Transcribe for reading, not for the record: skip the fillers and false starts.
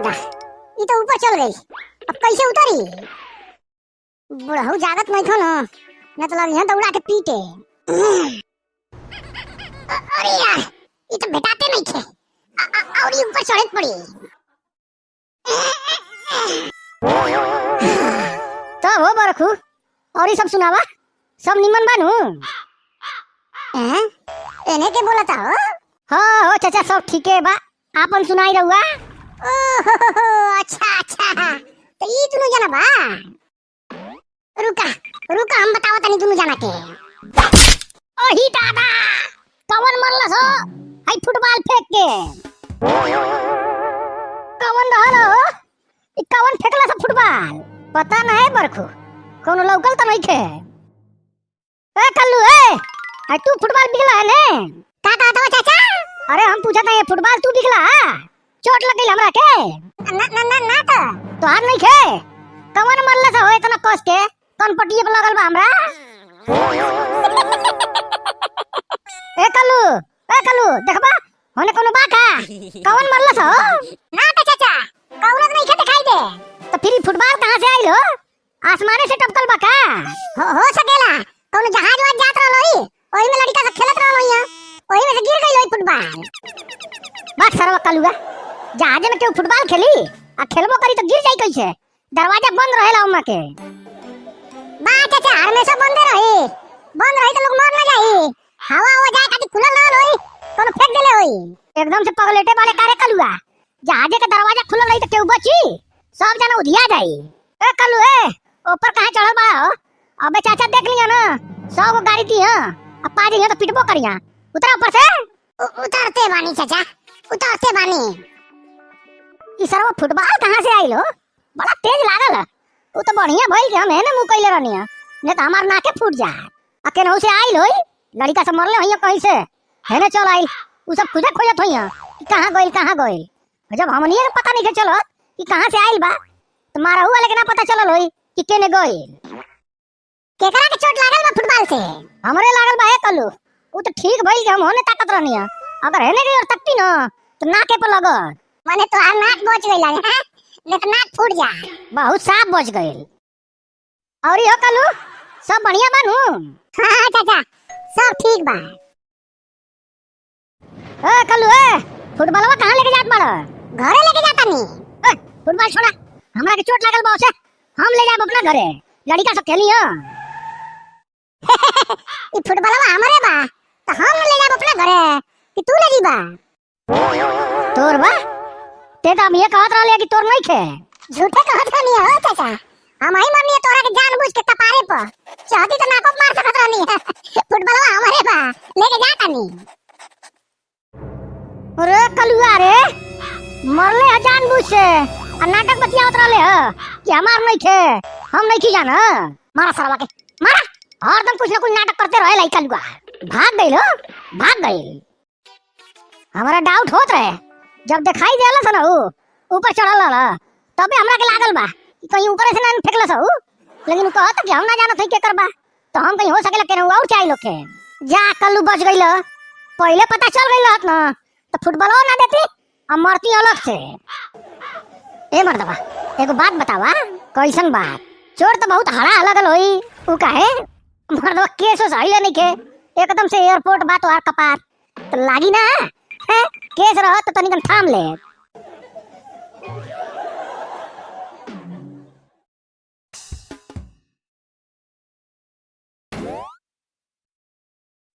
दादा, ई तो ऊपर चल गई, अब कैसे उतरी? बुढ़ऊ जागत नहीं खो ना, न तो लग दौड़ा के पीटे। अरे यार, ई तो भेटाते नहीं थे, और ई ऊपर चढ़े पड़ी। तो हो बरखू, और ई सब सुनावा, सब निमन बानू? हैं? एने के बोलता हो? हाँ हो चाचा, सब ठीके बा, आपन सुनाई रहुआ। ओहो, अच्छा अच्छा, तो ई दुनु जना बा। रुका रुका, हम बतावा तनी दुनु जना के। ओही दादा, कवन मरलस हो हई फुटबॉल फेंक के? कवन रहल हो? ई कवन फेंकला स फुटबॉल? पता ना है बरखू, कोनो लौकल त नहीं खे। ए कल्लू, ए आई तू फुटबॉल बिकला है ने? का कहत हो चाचा? अरे हम पूछत है, फुटबॉल तू बिकला है? चोट लग गई हमरा के। ना ना ना ना तो तोहार नहीं खे? कवन मरलस हो इतना कस के? कौन पटिए पे लगल बा हमरा? ए कल्लू, ए कल्लू, देखबा होने कोनो बा का? कवन मरलस हो? ना तो चाचा, कौनो नहीं खे दिखाई दे। तो फिर फुटबॉल कहां से आइल हो? आसमाने से टपकल बा का? हो सकेला कौनो जहाज वाज जात रहल होई, ओही में लड़का सब खेलत रहल होई, ओही में से गिर गइल होई फुटबॉल। बात सरवा कलुआ, जहाज में केहू फुटबॉल खेली? आ खेलबो करी तो गिर जाई कैसे? दरवाजा बंद रहेला उमा के। बा चाचा, हमेशा बंद रही, बंद रही तो लोग मर ना जाई। हवा हवा जाए खातिर खुलल रहल होई, कोनो फेंक देले होई। एकदम से पगलेटे वाले कारे कलुआ, जहाजे के दरवाजा खुलल रही तो केहू बची? सब जना उधिया जाई। ए कल्लू, ए ऊपर कहाँ चढ़ल बा हो? अबे चाचा देख लिया ना, 100 गो गाड़ी दी है, अब पा जइहा तो पिटबो करिया। उतरा ऊपर से। उतरते बानी चाचा, उतरते बानी। ई सरवा फुटबॉल कहाँ से आइल हो? बड़ा तेज लागल है। उ तो बढ़िया भइल कि हम हेने मुंह कइले रहनी है, नहीं तो हमार नाके फूट जा। आ केनहू से आइल होई, लड़का सब मरले होइया कहीं से, हेने चल आइल। उ सब खुदे खोजत होइया कि कहाँ गइल कहाँ गइल। जब हमनिए के पता नहीं के चलत कि कहाँ से आइल बा, तो मारहु वाले के ना पता चलल होई कि केने गइल। केकरा के चोट लागल बा फुटबॉल से? हमरे लागल बा हे कल्लू। उ तो ठीक भइल कि हम होने ताकत रहनी है, अगर हेने गई और तकती न तो नाके पर लगत। माने तोहार नाक बच गइल है, नहीं तो नाक फूट जा। बहुत साफ बच गइल। और यो कल्लू, सब बढ़िया बानू? हाँ चाचा, सब ठीक बा। ए कल्लू, ए फुटबॉलवा कहाँ लेके जात बाड़? घरे लेके जाता नी। ए फुटबॉल छोड़ा, हमरा के चोट लागल बा उसे, हम ले जाब अपना घरे, लड़का सब खेली ह। ई फुटबॉलवा हमरे बा, तो हम ले जाब अपना घरे कि तू ले जीबा? तोर बा? ते तो हम ये कहत रहले कि तोर नहीं खे। झूठे कहत रहनी हो चाचा, हम ही मरनी तोरा के जानबूझ के कपारे पर, चाहती तो नाको मार सकत रहनी। फुटबॉलवा हमरे बा, लेके जाता नी। अरे कलुआ रे, मरले ह जानबूझ से आ नाटक बतियावत रहले ह कि हमार नहीं खे, हम नहीं खी जाना। मारा सरवा के, मारा, हरदम कुछ ना कुछ नाटक करते रहे लाई कलुआ। भाग गइल हो, भाग गइल। हमारा डाउट होत रहे, जब दिखाई देला स ना उ ऊपर चढ़ल रहल, तबे हमरा के लागल बा कि कहीं ऊपर से ना फेंकलस उ, लेकिन उ कहत कि हम ना जानत हई केकर बा, तो हम कहीं हो सकेला केनहू और चाहे लोग के। जा कल्लू बच गइल, पहले पता चल गइल रहत ना तो फुटबॉलो ना देती आ मरती अलग से। ए मर्दवा, एगो बात बतावा। कैसन बात? चोट तो बहुत हड़ा लगल होई, उ काहे? मर्दवा केस सही नहीं के, एकदम से एयरपोर्ट बात और कपार तो लागी ना है, केस रहत तो तनिकन थाम ले।